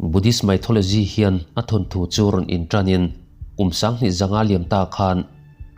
Buddhist mythology hian a thawnthu chu rawn inṭanin kum 2500 liam ta khan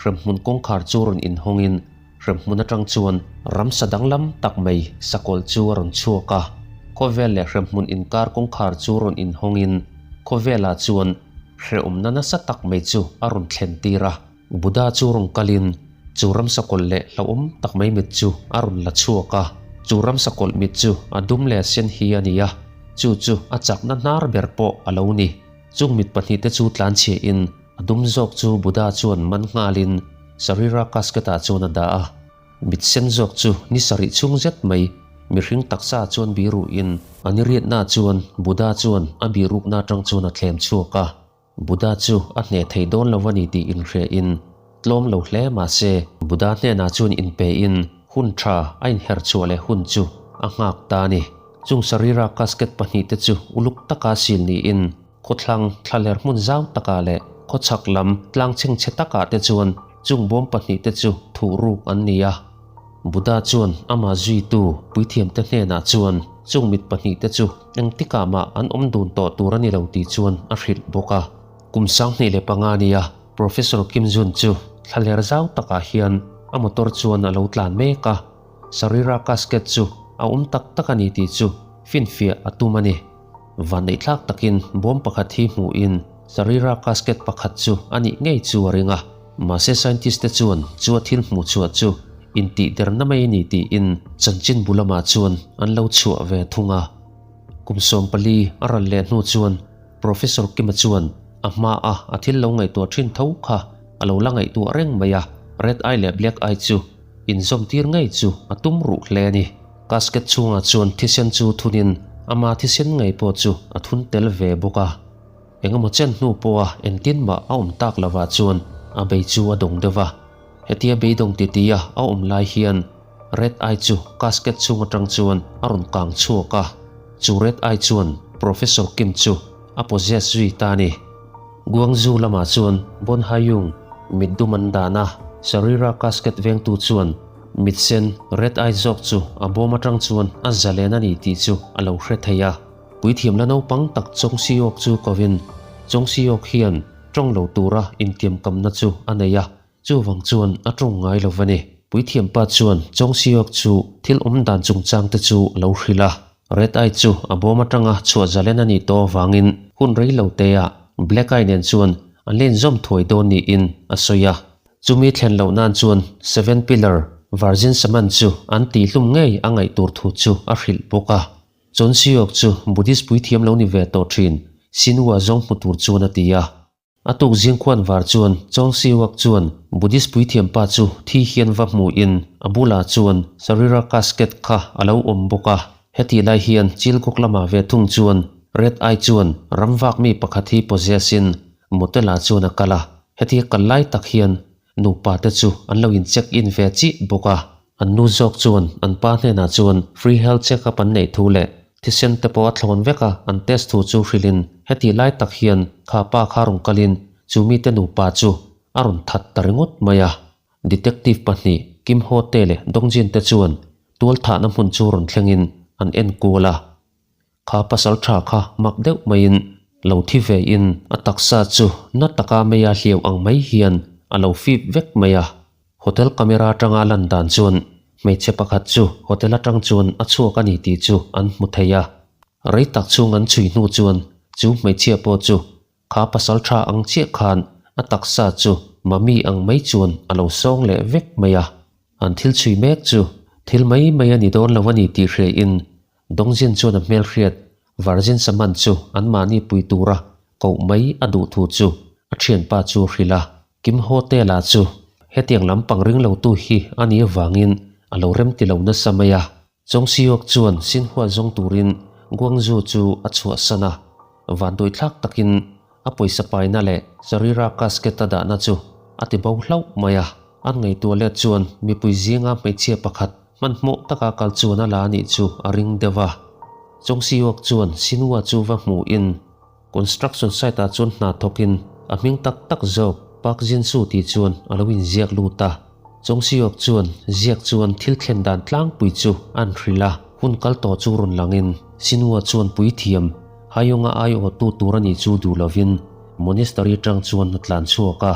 hremhmun kawngkhar chu rawn inhawngin hremhmun aṭang chuan ramsa danglam tak mai sakawlh chu a rawn chhuak a. Khawvel leh hremhmun inkar kawngkhar chu rawn inhawngin khawvelah chuan hrehawmna nasa tak mai chu a rawn thlen tir a. Buddha chu rawn kalin chu ramsa kawlh leh hlauhawm tak mai mit chu a rawn la chhuak a. Chu ramsa kawlh mit chu a dum leh a sen hi a ni a, chu chu a chakna hnar ber pawh a lo ni. Chung mit pahnihte chu tlanchhiahin a dum zawk chu Buddha chuan man nghalin Sarira casket-ah chuan a dah a. Mit sen zawk chu ni sarih chhung zet mai mihring taksa chuan biruhin a ni riatna chuan Buddha chuan a birukna atang chuan a thlem chhuak a. Buddha chu a hneh thei dawn lo a ni tih inhriain tlawm lo hle mah se Buddha hnenah chuan inpein hun tha a inher chhuah leh hun chu a nghak ta a ni. Chung sarira casket pahnihte chu uluk taka sil niin khawthlang thlaler hmun zau takah leh khawchhak lam tlang chhengchhe takah te chuan chung bawm pahnihte chu thuh ruk an ni a. Buddha chuan amah zuitu puithiamte hnenah chuan chung mit pahnihte chu engtikah mah an awm dun tawh tur a ni lo tih chuan a hrilh bawk a. Kum 25 nia Professor Kim Jun chu thlaler zau takah hian a motor chuan a lo tlan mek a, Sarira casket chu a awm tak tak a ni tih chu finfiah a tum a ni. Vanneihthlak takin bawm pakhat hi hmuhin Sarira casket pakhat chu a nih ngei chu a ring a. Mahse scientist te chuan chu a thil hmuh chhuah chu intihderna mai a ni tiin chanchin bu lamah chuan an lo chhuah ve thung a. Kum 14 a ral leh hnu chuan Professor Kima chuan a hmaa a thil lo ngaihtuah thin tho kha a lo la ngaihtuah reng mai a, red eye leh black eye chu inzawm tir ngei chu a tum ruh hle a ni. Casket chhungah chuan thisen chu thunin ama thisen ngei pawh chu a thun tel ve bawk a. Engemaw chen hnu pawha engtin mah a awm tak lovah chuan a bei chu a dawng deuh va. Hetia beidawng titi a a awm lai hian Red Eye chu casket chhung atang chuan a rawn kang chhuak a. Chu Red Eye chuan Professor Kim chu a possess zui ta a ni. Guangzhou lamah chuan Bon Hayung mit dum an dan a, Sarira casket vengtu chuan mit sen Red Eye zawk chu a bawm atang chuan a zalen a ni tih chu a lo hre thei a. Puithiam la naupang tak Chong Siok chu kovin Chong Siok hian tawng lo tura intiamkamna chu a nei a, chuvang chuan a tawng ngai lo va ni. Puithiam pa chuan Chong Siok chu thil awm dan chungchang te chu a lo hrilh a, Red Eye chu a bawm atanga chhuah zalen a nih tawh avangin hun rei lo te ah Black Eye nen chuan an len zawm thuai dawn niin a sawi a. Chumi thlen loh nan chuan Seven Pillar Virgin Saman chu an tihhlum ngei a ngaih tur thu chu a hrilh bawk a. Chon Siok chu Buddhist puithiam lo ni ve tawh thin, Sinua zawng hmu tur chuan a ti a. A tuk zing khuan var chuan Chong Siwak chuan Buddhist puithiam pa chu thi hian va hmuhin a bulah chuan Sarira casket kha a lo awm bawk a. Hetih lai hian Chilgok lamah ve thung chuan Red Eye chuan ramvak mi pakhat hi possess in motel ah chuan a kal a. Hetia kal lai tak hian nupa te chu an lo in check in ve chiah bawk a. An nu zawk chuan an pa hnenah chuan free health check up an neih thu leh thisen te pawh a thlawn vek a, an test thu chu hrilhin heti lai tak hian kha pa kha rawn kalin chu mite nupa chu a rawn that ta ringawt mai a. Detective pahnih Kim Ho Tae leh Dong Jin te chuan tual thahna hmun chu rawn thlengin an en kual a. Kha pasal tha kha mak deuh maiin lo thi ve in a taksa chu na taka meia hliau ang mai hian a lo fip vek mai a. Hotel camera atanga lan dan chuan hmeichhe pakhat chu hotel atang chuan a chhuak a ni tih chu an hmu thei a. Rei tak chhung an chhui hnu chuan chu hmeichhia pawh chu kha pasal tha ang chiah khan a taksa chu mummy ang mai chuan a lo sawng leh vek mai a. An thil chhui mek chu thil mai mai a ni dawn lo a ni tih hria in Dongzin chuan a hmelhriat Virgin Saman chu anmahni pui tura koh mai a duh thu chu a thianpa chu a hrilh a. Kim Hotel ah chu hetiang lam pang ring lo tu hi a nih avangin a lo rem ti lo nasa mai a. Chong Siok chuan Xinhua zawng turin Guangzhou chu a chhuahsan a, vanduaithlak takin a pawisa paina leh Sarira casket a dahna chu a ti bo hlauh mai a. An ngaihtuah let chuan mipui zinga hmeichhia pakhat hmanhmawh taka kal chuan a la anih chu a ring deuh a. Chong Siok chuan Xinhua chu va hmuhin construction site ah chuan hna thawkin a hming tak tak zawk Park Jin-soo tih chuan a lo inziak lut a. Chong Siok chuan ziak chuan thil thlen dan tlangpui chu an hrilh a, hun kal tawh chu rawn langin Xinhua chuan puithiam. Haiyonga aiawhtu tur a nih chu duh lovin monastery atang chuan a tlan chhuak a.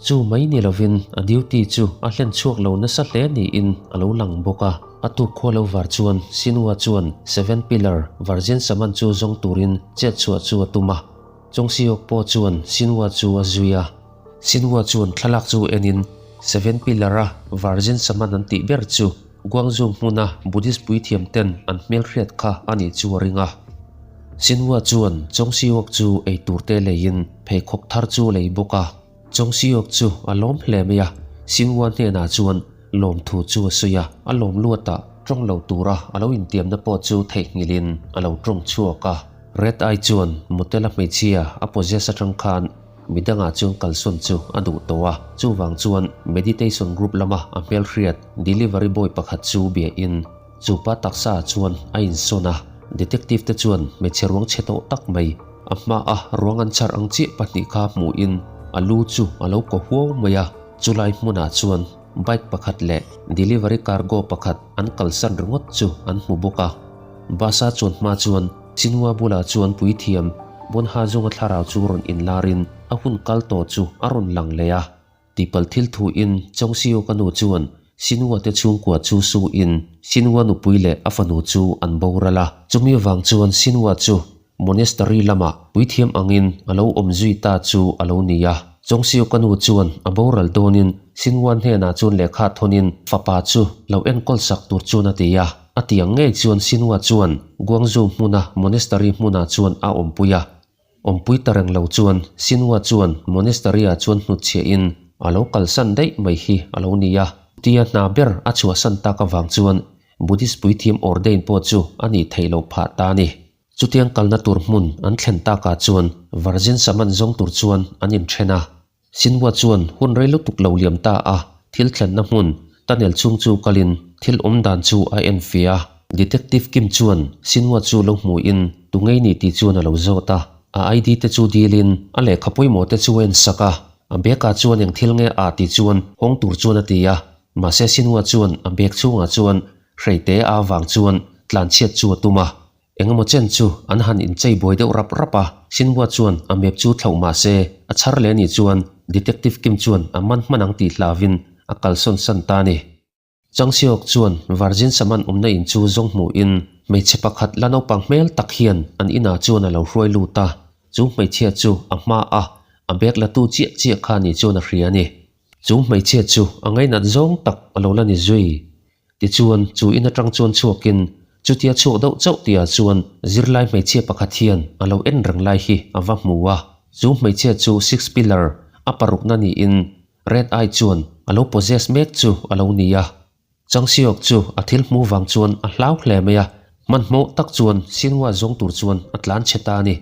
Chu mai ni lovin a duty chu a hlen chhuak lo nasa hle niin a lo lang bawk a. A tuk khua lo var chuan Sinua chuan Seven Pillar Virgin Saman chu zawng turin chet chhuah chu a tum a. Chawngsiawk pawh chuan Sinua chu a zui a. Sinua chuan thlalak chu enin Seven Pillar-a Virgin Saman an tih ber chu Guangzhou hmuna Buddhist puithiam ten an hmelhriat kha a nih chu a ring a. Sinua chuan Chawngsiawk chu eitur te leiin pheikhawk thar chu a lei bawk a. Chawngsiawk chu a lawm hle mai a, Sinua hnenah chuan lawmthu chu a sawi a, a lawm luatah tawng lo tura a lo intiamna pawh chu theihnghilhin a lo tawng chhuak a. Red Eye chuan motel-a hmeichhia a possess atang khan Midangah chuan kalsawn chu a duh tawh a, chuvang chuan meditation group lama a hmelhriat delivery boy pakhat chu biahin chupa taksa ah chuan a insawn a. Detective te chuan hmeichhe ruang chhe tawh tak mai a hmaa ruang an chhar ang chiah pahnih kha hmuhin a lu chu a lo kaw huau mai a, chulai hmunah chuan bike pakhat leh delivery cargo pakhat an kalsan ringawt chu an hmu bawk a. Bus a chuan hma chuan Chinua bulah chuan puithiam Bonha zawnga thlarau chu rawn inlarin a hun kal tawh chu a rawn lang leh a. Tihpalh thil thuin Chawngsio ka nu chuan Sinua te chhungkua chu suin Sinua nupui leh a fanu chu an boral a. Chumi avang chuan Sinua chu Monastery lamah puithiam angin a lo awm zui ta chu a lo ni a. Chawngsio ka nu chuan a boral dawnin Sinua hnenah chuan lehkha thawnin fapa chu lo enkawl sak tur chuan a ti a. A tiang ngei chuan Sinua chuan Guangzhou hmuna monastery hmunah chuan a awmpui a. Awmpui ta reng lo chuan Sinua chuan monastery-ah chuan hnutchhiahin a lo kalsan daih mai hi a lo ni a. Tia hna ber a chhuahsan tak avang chuan Buddhist puithiam ordain pawh chu a nih theih loh phah ta a ni. Chutiang kalna tur hmun an thlen takah chuan Virgin Saman zawng tur chuan an inthen a. Sinhua chuan hun rei lutuk lo liam ta a, thil thlenna hmun, tunnel chhung chu kalin thil awm dan chu a en fia a. Detective Kim chuan Sinhua chu lo hmuhin tu ngei ni tih chuan a lo zawt a, a ID te chu dilin a lehkha pawimawh te chu a en sak a, a bag ah chuan eng thil nge ah tih chuan hawng tur chuan a ti a, mahse Sinhua chuan a bag chhungah chuan hreite a avang chuan tlanchhiat chu a tum a. Engemaw chen chu an han inchei buai deuh rap rap a, Sinhua chuan a map chu thlauh mah se, a chhar leh anih chuan Detective Kim chuan a man hman ang tih hlauvin a kalsawn san ta a ni. Chang Seok chuan Virgin Saman awmna in chu zawng hmuhin hmeichhe pakhat la naupang hmel tak hian an inah chuan a lo hruai lut a, chu hmeichhia chu a hma a a bag la tu chiah chiah kha ni chuan a hria a ni. Chu hmeichhia chu a ngainat zawng tak a lo la ni zui. Tichuan, chu in atang chuan chhuakin, chutia chhuak deuh chauh tihah chuan zirlai hmeichhia pakhat hian a lo en reng lai hi a va hmu a. Chu hmeichhia chu Six Pillar a parukna niin Red Eye chuan a lo possess mek chu a lo ni a. Changsiok chu a thil hmu vang chuan a hlau hle mai a, hmanhmawh tak chuan Sinhua zawng tur chuan a tlan chhe ta a ni.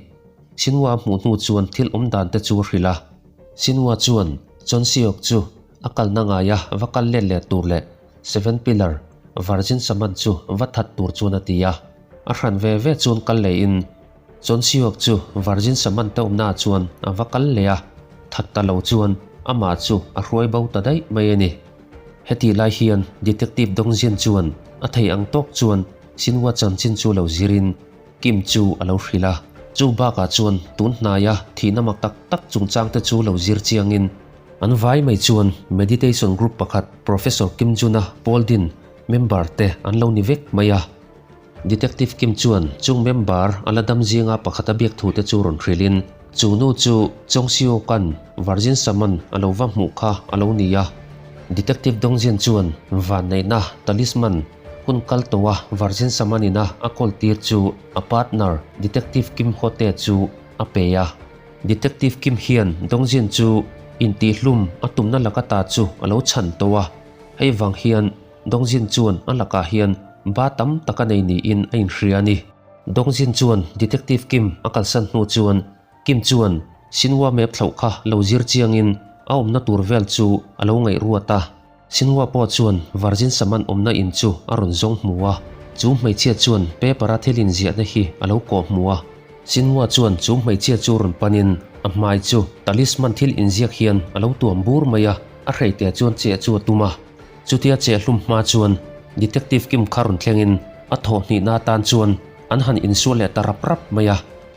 Sinhua a hmuh hnu chuan thil awm dan te chu a hrilh a. Sinhua chuan Chonsiok chu a kalna ngaia va kal let leh tur leh Seven Pillar, Virgin Saman chu va that tur chuan a ti a. A hran ve ve chuan kal lehin Chonsiok chu Virgin Saman te awmnaah chuan a va kal leh a, that ta lo chuan amah chu a hruai bo ta daih mai a ni. Hetih lai hian Detective Dongjian chuan a thei ang tawk chuan Sinhua chanchin chu lo zirin Kim chu a lo hrilh a. Chu bakah chuan tun hnaia thihna mak tak tak chungchangte chu lo zir chiangin an vai mai chuan Meditation Group pakhat Professor Kim Jun-a pawl din member te an lo ni vek mai a. Detective Kim chuan chung member a la dam zinga pakhat a biak thu te chu rawn hrilhin chu nu chu Chong Seo Kan Virgin Saman a lo va hmuh kha a lo ni a. Detective Dong Jin chuan vanneihna talisman hun kal tawha Virgin Saman ina a kawl tir chu a partner Detective Kim Ho Tae chu a pe a. Detective Kim hian Dong Jin chu intihhlum a tumna laka ta chu a lo chhan tawh a, hei vang hian Dongjin chuan a lakah hian ba tam tak a nei niin a inhria a ni. Dongjin chuan Detective Kim a kalsan hnu chuan Kim chuan Sinhua map thlauh kha lo zir chiangin a awmna tur vel chu a lo ngaih ruat a. Sinhua pawh chuan Virgin Saman awmna in chu a rawn zawng hmu a. Chu hmeichhia chuan paper-a thil inziahna hi a lo kawh hmu a. Sinhua chuan chu hmeichhia chu rawn panin a hmai chu talisman thil inziak hian a lo tuam bur mai a, a hreite chuan cheh chu a tum a. Chutia chehlum hma chuan Detective Kim kha rawn thlengin a thawh hnihna atan chuan an han insual leh ta rap rap mai a.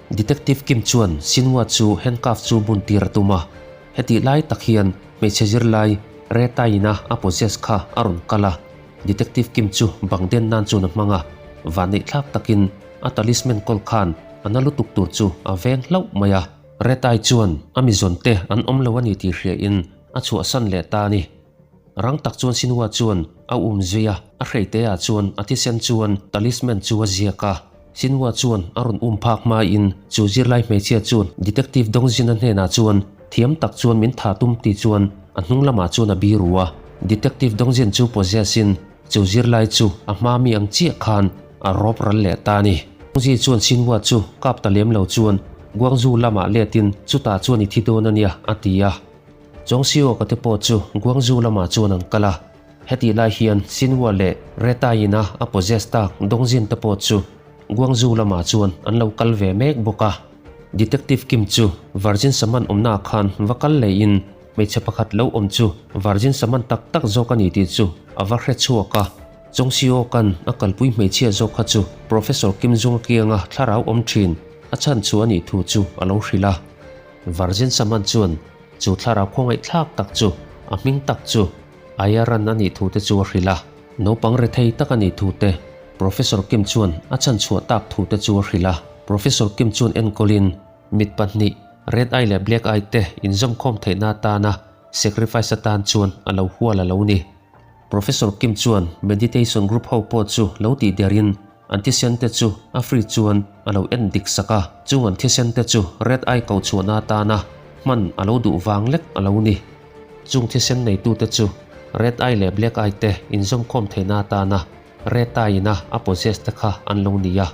Detective Kim chuan Sinwa chu handcuff chu bun tir a tum a, hetih lai tak hian hmeichhe zirlai Reta-ina a possess kha a rawn kal a, Detective Kim chu bang den nan chuan a hmang a, vanneihthlak takin a talisman kawl khan a na lutuk tur chu a veng hlauh mai a. Retai chuan a mi zawn te an awm lo a ni tih hriain a chhuahsan leh ta a ni. Rang tak chuan Sinhua chuan a um zui a, a hreite ah chuan a thisen chuan talisman chu a ziak a. Sinhua chuan a rawn um phak hmain chu zirlai hmeichhia chuan Detective Dongzina hnenah chuan thiam tak chuan min tha tum tih chuan a hnung lamah chuan a biru a. Detective Dongzin chu possess in chu zirlai chu a hma mi ang chiah khan a rawp ral leh ta a ni. Dongzi chuan Sinhua chu kap ta lem lo chuan Guangzhou lamah letin chutah chuan i thi dawn a nia a ti a. Chawngsiawka te pawh chu Guangzhou lamah chuan an kal a, hetih lai hian Xinhua leh Retaina a possess tak Dongjin te pawh chu Guangzhou lamah chuan an lo kal ve mek bawk a. Detective Kim chu Virgin Saman awmnaah khan va kal lehin hmeichhe pakhat lo awm chu Virgin Saman tak tak zawk a ni tih chu a va hre chhuak a. Chawngsiawka'n a kalpui hmeichhia zawk kha chu Professor Kim Jong-a kianga thlarau awm thin a chhan chu a nih thu chu a lo hrilh a. Virgin Saman chuan chu thlarau khawngaihthlak tak chu a hming tak chu Ayaran a nih thu te chu a hrilh a, naupang rethei tak a nih thu te Professor Kim chuan a chhanchhuah tak thu te chu a hrilh a. Professor Kim chuan enkawlin mit pahnih, red eye leh black eye te inzawmkhawm theihna atana sacrifice atan chuan a lo hual a lo ni. Professor Kim chuan meditation group ho pawh chu lo tih derin An thisen te chu a free chuan a lo en dik sak a, chung an thisen te chu red eye ko chhuahna atana hman a lo duh vang lek a lo ni. Chung thisen neitu te chu red eye leh black eye te inzawmkhawm theihna atana red eye ina a possess te kha an lo ni a.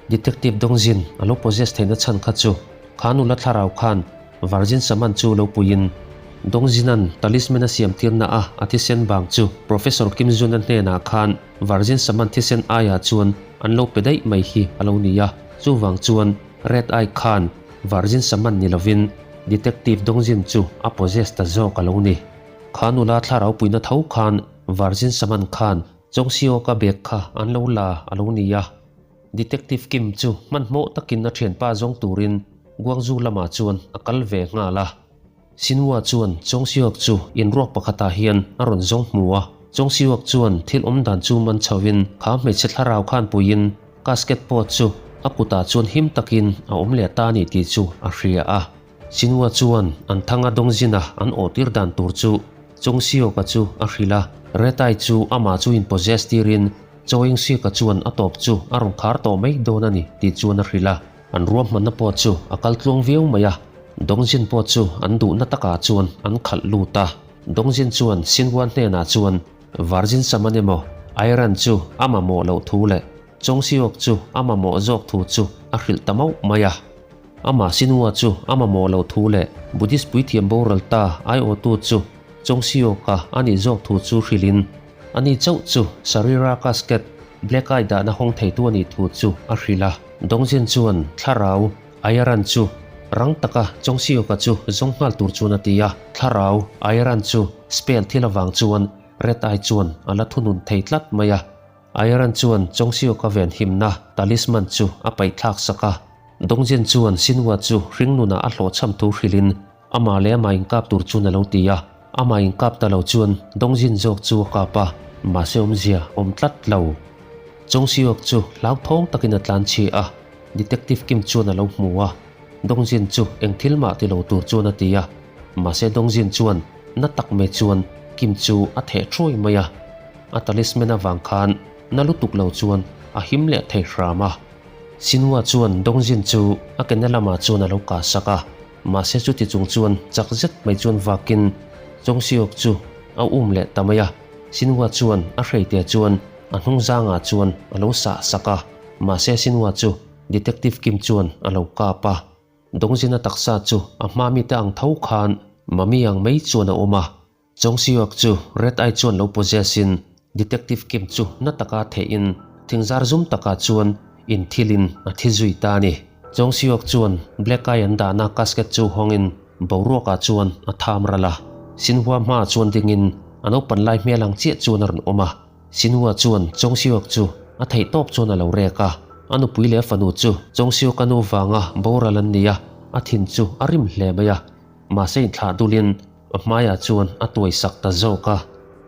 Detective Dongjin a lo possess theihna chhan kha chu kha nula thlarau khan Virgin Saman chu lo puiin Dongjinan talisman a siam tirna a a thisen bang chu Professor Kim Jun-a hnenah khan Virgin Saman thisen aiah chuan an lo pe daih mai hi a lo ni a, chuvang chuan Red Eye khan Virgin Saman ni lovin Detective Dongjin chu a possess ta zawk a lo ni. Kha nula thlarau puina tho khan Virgin Saman khan Chongseok-a bag kha an lo la a lo ni a. Detective Kim chu hmanhmawh takin a thianpa zawng turin Guangzhou lamah chuan a kal ve nghal a. Xinhua chuan Chongseok chu inruak pakhatah hian a rawn zawng hmu a. Chongseok chuan thil awm dan chu man chhoin kha hmeichhe thlarau khan puiin casket pawh chu a kutah chuan him takin a awm leh ta a ni tih chu a hria a. Xinhua chuan an thanga dawngzina an awhtir dan tur chu Chongseok-a chu a hrilh a. Retai chu amah chu in-possess tirin Chawingseok-a chuan a tawp chu a rawn khar tawh mai dawn a ni tih chuan a hrilh a. An ruahmanna pawh chu a kal tluang viau mai a, Dongjin pawh chu an duhna takah chuan an khalh lut a. Dongjin chuan Xinhua hnenah chuan Virgin Saman emaw Iron chu a mamawh loh thu leh Chongseok chu a mamawh zawk thu chu a hrilh ta mauh mai a. Amah Xinhua chu a mamawh loh thu leh Buddhist puithiam boral ta aiawhtu chu Chongseok-a a nih zawk thu chu hrilhin Ani chauh chu Sarira casket Black Eye dahna hawng theitu a nih thu chu a hrilh a. Dongjin chuan thlarau Ayaran chu rang taka Chongseok-a chu zawng nghal tur chuan a ti a. Thlarau Ayaran chu spell thil avang chuan Red Eye chuan a la thunun thei tlat mai a. Ayaran chuan Chongseok-a venhimna talisman chu a paihthlak sak a. Dongjin chuan Sinwa chu hringnunah a hlawhchham thu hrilhin Amah leh amah inkap tur chuan a lo ti a, amah inkap ta lo chuan Dongjin zawk chu a kap a, mahse awmzia awm tlat lo. Chongseok chu hlauthawng takin a tlan chhi a, Detective Kim chuan a lo hmu a, Dongjin chu eng thil mah ti lo tur chuan a ti a, mahse Dongjin chuan na tak mai chuan Kim chu a theh thuai mai a, a talisman avang khan na lutuk lo chuan a him leh thei hram a. Xinhua chuan Dongjin chu a kena lamah chuan a lo kah sak a. Mahse chuti chung chuan chak zet mai chuan vakin Chongseok chu a um leh ta mai a, Xinhua chuan a hreite chuan a hnung zangah chuan a lo sah sak a, mahse Xinhua chu Detective Kim chuan a lo kap a. Dongjin-a taksa chu a hma mite ang tho khan Mami ang mai chuan a awm a, Chongseok chu Red Eye chuan lo possess in Detective Kim chu na taka theh in thingzar zum takah chuan inthil in a thi zui ta a ni. Chongseok chuan Black Eye an dahna casket chu hawng in boruak ah chuan a tham ral a. Xinhua hma ah chuan ding in a naupan lai hmel ang chiah chuan a rawn awm a. Xinhua chuan Chongseok chu a theih tawp chuan a lo rek a. A nupui leh a fanu chu Chawngsiawka nu vanga boral an ni a, a thin chu a rim hle mai a. Mahse inthlah dulin a hmaiah chuan a tuai sak ta zawk a.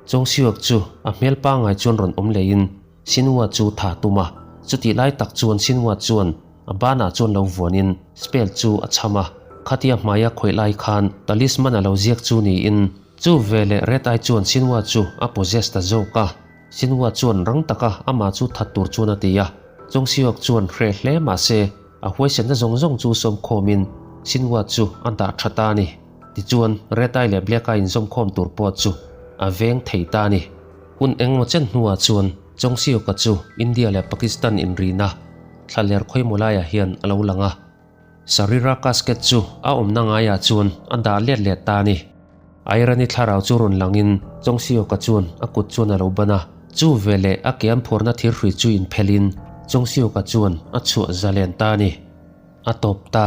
Chawngsiawk chu a hmel pangngai chuan rawn awm leiin Sinwa chu tha tum a, chutih lai tak chuan Sinwa chuan a banah chuan lo vuanin spell chu a chham a, khatia hmaia khawih lai khan talisman a lo ziak chu niin chu veleh Red Eye chuan Sinwa chu a possess ta zawk a. Sinwa chuan rang taka amah chu that tur chuan a ti a, Chawngsiawk chuan hreh hle mah se a huaisenna zawng zawng chu sawmkhawmin Sinwa chu a dah tha ta a ni. Tichuan Red Eye leh Black Eye inzawmkhawm tur pawh chu a veng thei ta a ni. Hun engmaw chen hnuah chuan Chawngsiawka chu India leh Pakistan inrina thlaler khawimaw laiah hian a lo lang a. Sarira casket chu a awmna ngaiah chuan a dah let leh ta a ni. Airani thlarau chu rawn langin Chawngsiawka chuan a kut chuan a lo ban a, chu veleh a ke an phurna thirhrui chu inphelhin Chawngsiawka chuan a chhuah zalen ta a ni. A tawp ta.